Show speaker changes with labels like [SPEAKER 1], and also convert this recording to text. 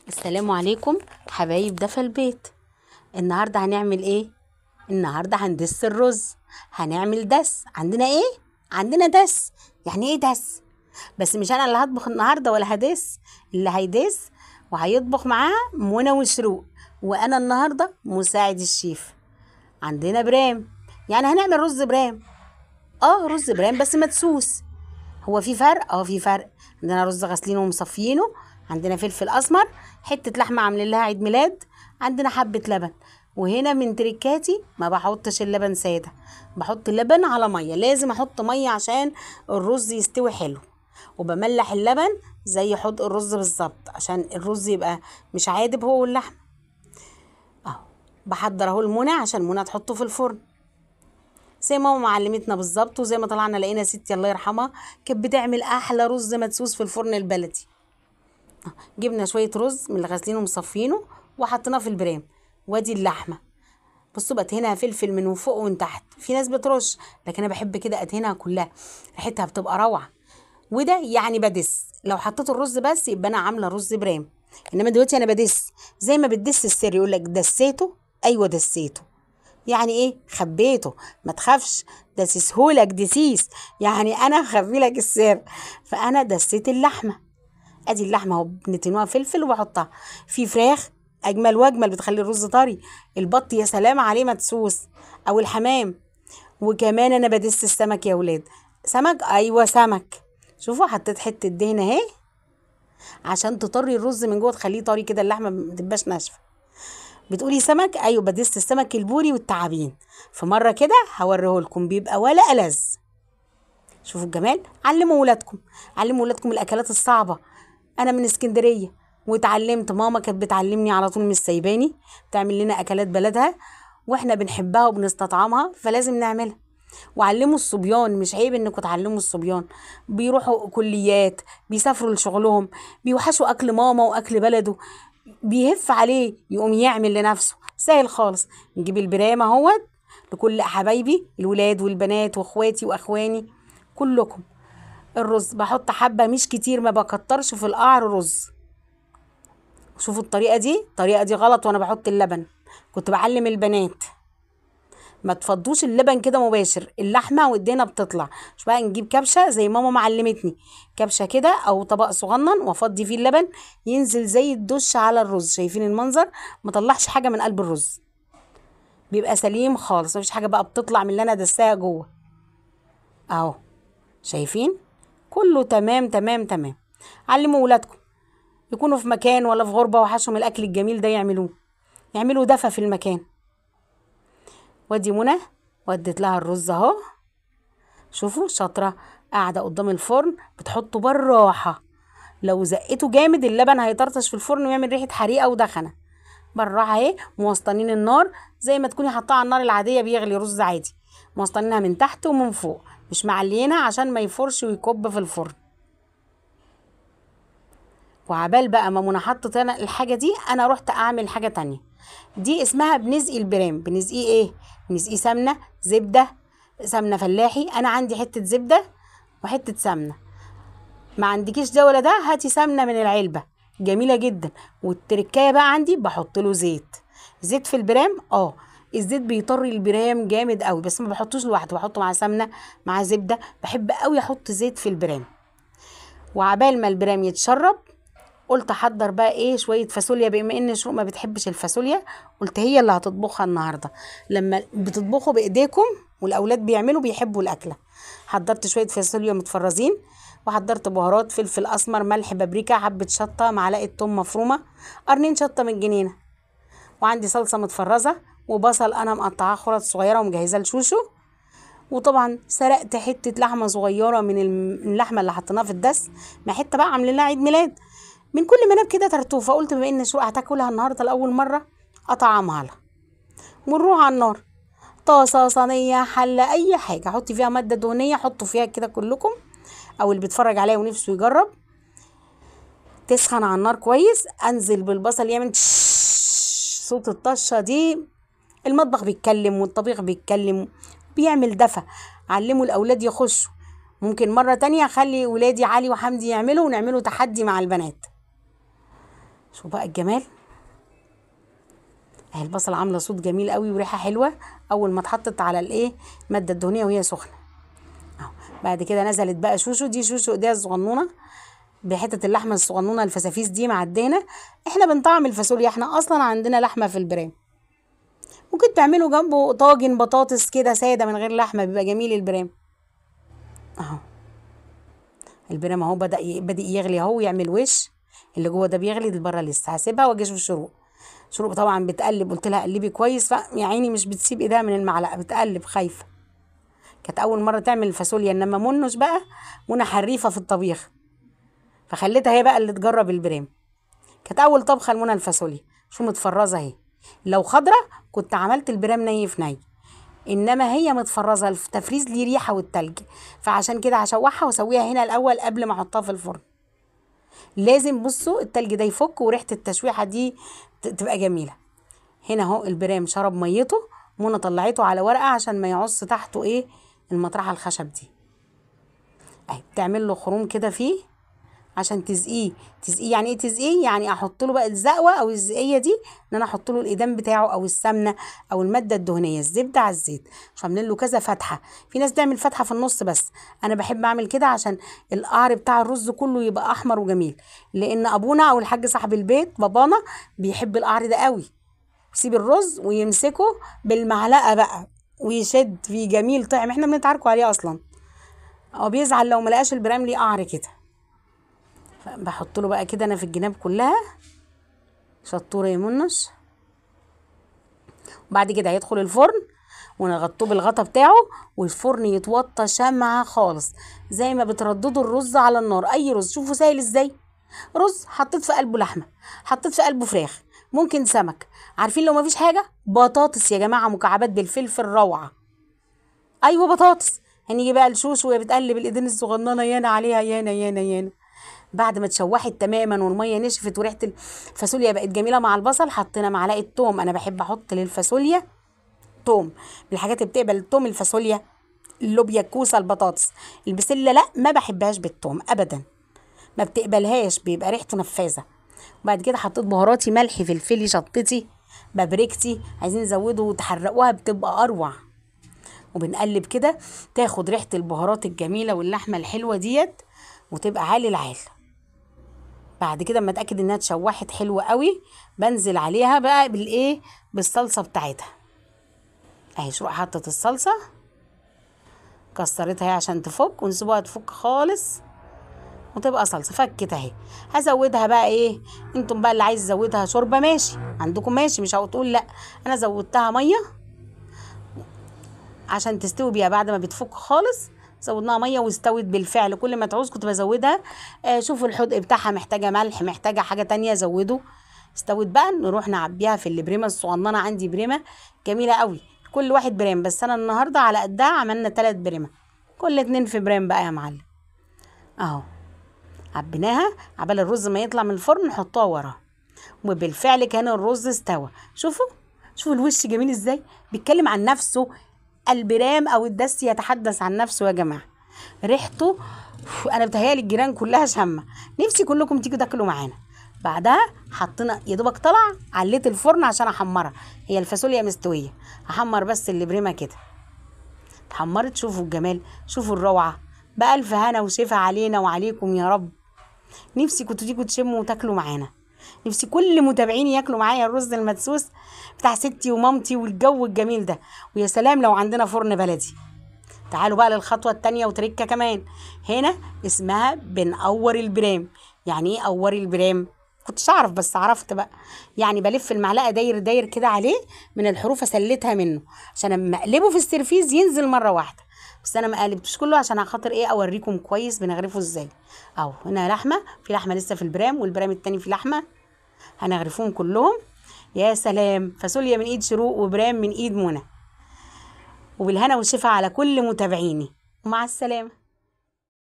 [SPEAKER 1] السلام عليكم حبايب دفا البيت. النهارده هنعمل ايه؟ النهارده هندس الرز، هنعمل دس. عندنا ايه؟ عندنا دس. يعني ايه دس؟ بس مش انا اللي هطبخ النهارده ولا هدس، اللي هيدس وهيطبخ معاه منى وشروق، وانا النهارده مساعد الشيف. عندنا برام، يعني هنعمل رز برام. رز برام بس مدسوس. هو في فرق؟ في فرق. عندنا رز غسلينه ومصفيينه، عندنا فلفل اسمر، حتة لحمه عاملين لها عيد ميلاد، عندنا حبه لبن. وهنا من تريكاتي ما بحطش اللبن ساده، بحط لبن على مية، لازم احط مية عشان الرز يستوي حلو. وبملح اللبن زي حط الرز بالظبط عشان الرز يبقى مش عادب هو واللحمة. اهو بحضر اهو المنى عشان منى تحطه في الفرن زي ما ماما علمتنا بالظبط، وزي ما طلعنا لقينا ستي الله يرحمها كانت بتعمل احلى رز مدسوس في الفرن البلدي. جبنا شوية رز من اللي غاسلينه ومصفينه وحطيناه في البرام. وادي اللحمة، بصوا بدهنها فلفل من فوق ومن تحت. في ناس بترش، لكن انا بحب كده ادهنها كلها، ريحتها بتبقى روعه. وده يعني بدس، لو حطيت الرز بس يبقى انا عامله رز برام، انما دلوقتي انا بدس زي ما بتدس السر، يقول لك دسيته. ايوه دسيته، يعني ايه؟ خبيته، ما تخافش دسسهولك دسيس، يعني انا مخبي لك السر. فانا دسيت اللحمة، ادي اللحمة اهو بنتنوها فلفل وبحطها في فراخ، اجمل واجمل، بتخلي الرز طري. البط يا سلام عليه مدسوس، او الحمام. وكمان انا بدس السمك يا ولاد. سمك؟ ايوه سمك. شوفوا حطيت حتة دهن اهي عشان تطري الرز من جوه، تخليه طري كده، اللحمة ما تبقاش ناشفة. بتقولي سمك؟ ايوه بدس السمك البوري والتعابين. في مرة كده هوريهولكم، بيبقى ولا ألذ. شوفوا الجمال. علموا ولادكم، علموا ولادكم الاكلات الصعبة. انا من اسكندرية واتعلمت، ماما كانت بتعلمني على طول، مش سايباني، بتعمل لنا اكلات بلدها واحنا بنحبها وبنستطعمها، فلازم نعملها. وعلموا الصبيان، مش عيب انكم تعلموا الصبيان. بيروحوا كليات، بيسافروا لشغلهم، بيوحشوا اكل ماما واكل بلده، بيهف عليه يقوم يعمل لنفسه. سهل خالص. نجيب البرام اهوت لكل حبايبي الولاد والبنات واخواتي واخواني كلكم. الرز بحط حبه مش كتير، ما بكترش في القعر رز. شوفوا الطريقة دي، الطريقة دي غلط وانا بحط اللبن، كنت بعلم البنات ما تفضوش اللبن كده مباشر، اللحمة والدهنه بتطلع. مش بقى نجيب كبشة زي ماما ما علمتني، كبشة كده او طبق صغنن وافضي فيه اللبن، ينزل زي الدش على الرز. شايفين المنظر؟ ما طلعش حاجة من قلب الرز، بيبقى سليم خالص، مفيش حاجة بقى بتطلع من اللي انا دساها جوه. اهو شايفين كله تمام تمام تمام. علموا ولادكم يكونوا في مكان ولا في غربه وحشهم الاكل الجميل ده، يعملوه، يعملوا دفى في المكان. وادي منى وديت لها الرز اهو. شوفوا شاطرة قاعدة قدام الفرن بتحطه بالراحة، لو زقته جامد اللبن هيطرطش في الفرن ويعمل ريحه حريقة ودخنه. بالراحة اهي، موسطنين النار زي ما تكوني حطاها على النار العادية بيغلي رز عادي، موسطنينها من تحت ومن فوق، مش معلينها عشان ما يفرش ويكب في الفرن. وعبال بقى ما منى حطت انا الحاجة دي، انا رحت اعمل حاجة تانية. دي اسمها بنزقي البرام. بنزقيه ايه؟ بنزقيه سمنه، زبدة، سمنه فلاحي. انا عندي حتة زبدة وحتة سمنه، ما عندكيش ده ولا ده هاتي سمنه من العلبة، جميلة جدا. والتركايه بقى عندي بحط له زيت، زيت في البرام. الزيت بيطري البرام جامد قوي، بس ما بحطوش لوحده، بحطه مع سمنه مع زبدة. بحب قوي احط زيت في البرام. وعبال ما البرام يتشرب قلت احضر بقى ايه؟ شوية فاصوليا. بما ان شروق ما بتحبش الفاصوليا، قلت هي اللي هتطبخها النهارده. لما بتطبخوا بايديكم والاولاد بيعملوا بيحبوا الاكلة. حضرت شوية فاصوليا متفرزين، وحضرت بهارات، فلفل اسمر، ملح، بابريكا، حبه شطه، معلقه توم مفرومه، قرنين شطه من الجنينة، وعندي صلصه متفرزه، وبصل انا مقطعاه خرط صغيرة ومجهزاه لشوشو. وطبعا سرقت حتة لحمه صغيرة من اللحمة اللي حطيناها في الدس، ما حتة بقى عاملين لها عيد ميلاد، من كل مناب كده ترتوفه. قلت بما ان شروق هتاكلها النهارده لاول مرة اطعمها لها. ونروح على النار، طاسه، صينية، حله، اي حاجة حطي فيها مادة دهنية، حطوا فيها كده كلكم او اللي بيتفرج عليا ونفسه يجرب. تسخن على النار كويس، انزل بالبصل يعمل صوت الطشه دي، المطبخ بيتكلم والطبيخ بيتكلم، بيعمل دفى. علموا الاولاد يخشوا. ممكن مرة تانية اخلي ولادي علي وحمدي يعملوا، ونعملوا تحدي مع البنات. شوف بقى الجمال، اهي البصل عامله صوت جميل قوي وريحه حلوة اول ما اتحطت على الايه المادة الدهنية وهي سخنة اهو. بعد كده نزلت بقى شوشو، دي شوشو ايديها الصغنونه بحته اللحمة الصغنونه الفسافيس دي مع الدهنه. احنا بنطعم الفاصوليا، احنا اصلا عندنا لحمه في البرام. ممكن تعملوا جنبه طاجن بطاطس كده ساده من غير لحمه، بيبقى جميل البرام اهو. البرام اهو بدأ يغلي اهو ويعمل وش، اللي جوه ده بيغلي، اللي بره لسه. هسيبها واجي اشوف شروق. شروق طبعا بتقلب، قلت لها قلبي كويس، يا عيني مش بتسيب ايديها من المعلقة، بتقلب خايفة. كانت اول مرة تعمل الفاصوليا، انما منوش بقى، منى حريفه في الطبيخ، فخليتها هي بقى اللي تجرب البرام. كانت اول طبخه لمنى الفاصوليا. شو متفرزه اهي، لو خضرة كنت عملت البرام ني في ني، انما هي متفرزه، التفريز ليه ريحه والتلج، فعشان كده هشوحها واسويها هنا الاول قبل ما احطها في الفرن. لازم بصوا التلج ده يفك وريحه التشويحه دي تبقى جميلة. هنا اهو البرام شرب ميته، منى طلعته على ورقة عشان ما يعص تحته ايه المطرحه الخشب دي اهي، بتعمل له خروم كده فيه عشان تزقيه. تزقيه يعني ايه تزقيه؟ يعني احط له بقى الزقوه او الزقيه دي، ان انا احط له الادام بتاعه او السمنة او المادة الدهنية، الزبدة على الزيت. مش عاملين له كذا فتحه، في ناس تعمل فتحه في النص بس، انا بحب اعمل كده عشان القعر بتاع الرز كله يبقى احمر وجميل، لان ابونا او الحاج صاحب البيت بابانا بيحب القعر ده قوي، يسيب الرز ويمسكه بالمعلقه بقى ويشد فيه، جميل طعم، احنا بنتعاركوا عليه اصلا، هو بيزعل لو ما لقاش البرام ليه قعر كده. بحط له بقى كده انا في الجناب كلها. شطوره يا منش. وبعد كده هيدخل الفرن ونغطوه بالغطا بتاعه، والفرن يتوطى شمعة خالص زي ما بترددوا الرز على النار. اي رز شوفوا سهل ازاي، رز حطيت في قلبه لحمه، حطيت في قلبه فراخ، ممكن سمك، عارفين لو مفيش حاجة بطاطس يا جماعة، مكعبات بالفلفل روعه. ايوه بطاطس. هنيجي بقى لشوش وهي بتقلب الايدين الصغننه، يانا عليها يانا يانا يانا. بعد ما اتشوحت تماما والمية نشفت وريحه الفاصوليا بقت جميلة مع البصل، حطينا معلقه توم. انا بحب احط للفاصوليا توم، من الحاجات اللي بتقبل التوم الفاصوليا، اللوبيا، الكوسه، البطاطس. البسله لا ما بحبهاش بالتوم ابدا، ما بتقبلهاش، بيبقى ريحته نفاذه. وبعد كده حطيت بهاراتي، ملحي، فلفلي، شطتي، بابريكتي، عايزين نزودوا وتحرقوها بتبقى اروع. وبنقلب كده تاخد ريحه البهارات الجميلة واللحمة الحلوة ديت وتبقى عالي العال. بعد كده اما اتاكد انها اتشوحت حلوة قوي، بنزل عليها بقى بالايه، بالصلصه بتاعتها اهي. شروق حطت الصلصه، كسرتها عشان تفك، ونسيبوها تفك خالص وتبقى صلصه. فكت اهي. هزودها بقى ايه، انتم بقى اللي عايز يزودها شوربة ماشي، عندكم ماشي، مش هتقول لا. انا زودتها مية عشان تستوي بيها. بعد ما بتفك خالص زودناها مية واستوت بالفعل. كل ما تعوز كنت بزودها. شوفوا الحدق بتاعها محتاجه ملح، محتاجه حاجة تانية زوده. استوت بقى نروح نعبيها في البريمه الصغننه. عندي بريمه جميلة قوي، كل واحد برام، بس انا النهارده على قدها عملنا 3 بريمه، كل 2 في برام بقى يا معلم اهو. عبيناها عبال الرز ما يطلع من الفرن نحطها وراه، وبالفعل كان الرز استوى. شوفوا شوفوا الوش جميل ازاي، بيتكلم عن نفسه. البرام او الدس يتحدث عن نفسه يا جماعة. ريحته انا بتهيالي الجيران كلها شامة، نفسي كلكم تيجوا تاكلوا معانا. بعدها حطينا يا دوبك طلع، عليت الفرن عشان احمرها، هي الفاصوليا مستوية، هحمر بس البريمه كده. اتحمرت، شوفوا الجمال، شوفوا الروعة. بألف هنا وشفا علينا وعليكم يا رب. نفسي كنتوا تيجوا تشموا وتاكلوا معانا، نفسي كل متابعيني ياكلوا معايا الرز المدسوس بتاع ستي ومامتي والجو الجميل ده. ويا سلام لو عندنا فرن بلدي. تعالوا بقى للخطوة التانية وتركه كمان. هنا اسمها بنقور البرام. يعني ايه قوري البرام؟ كنتش اعرف بس عرفت بقى. يعني بلف المعلقة داير داير كده عليه من الحروف، اسلتها منه عشان اما اقلبه في السرفيز ينزل مرة واحدة. بس انا ما قلبتوش كله عشان خاطر ايه، اوريكم كويس بنغرفه ازاي. اهو هنا لحمه، في لحمه لسه في البرام، والبرام التاني في لحمه، هنغرفهم كلهم. يا سلام، فاصوليا من ايد شروق وبرام من ايد منى. وبالهنا والشفا على كل متابعيني، ومع السلامة.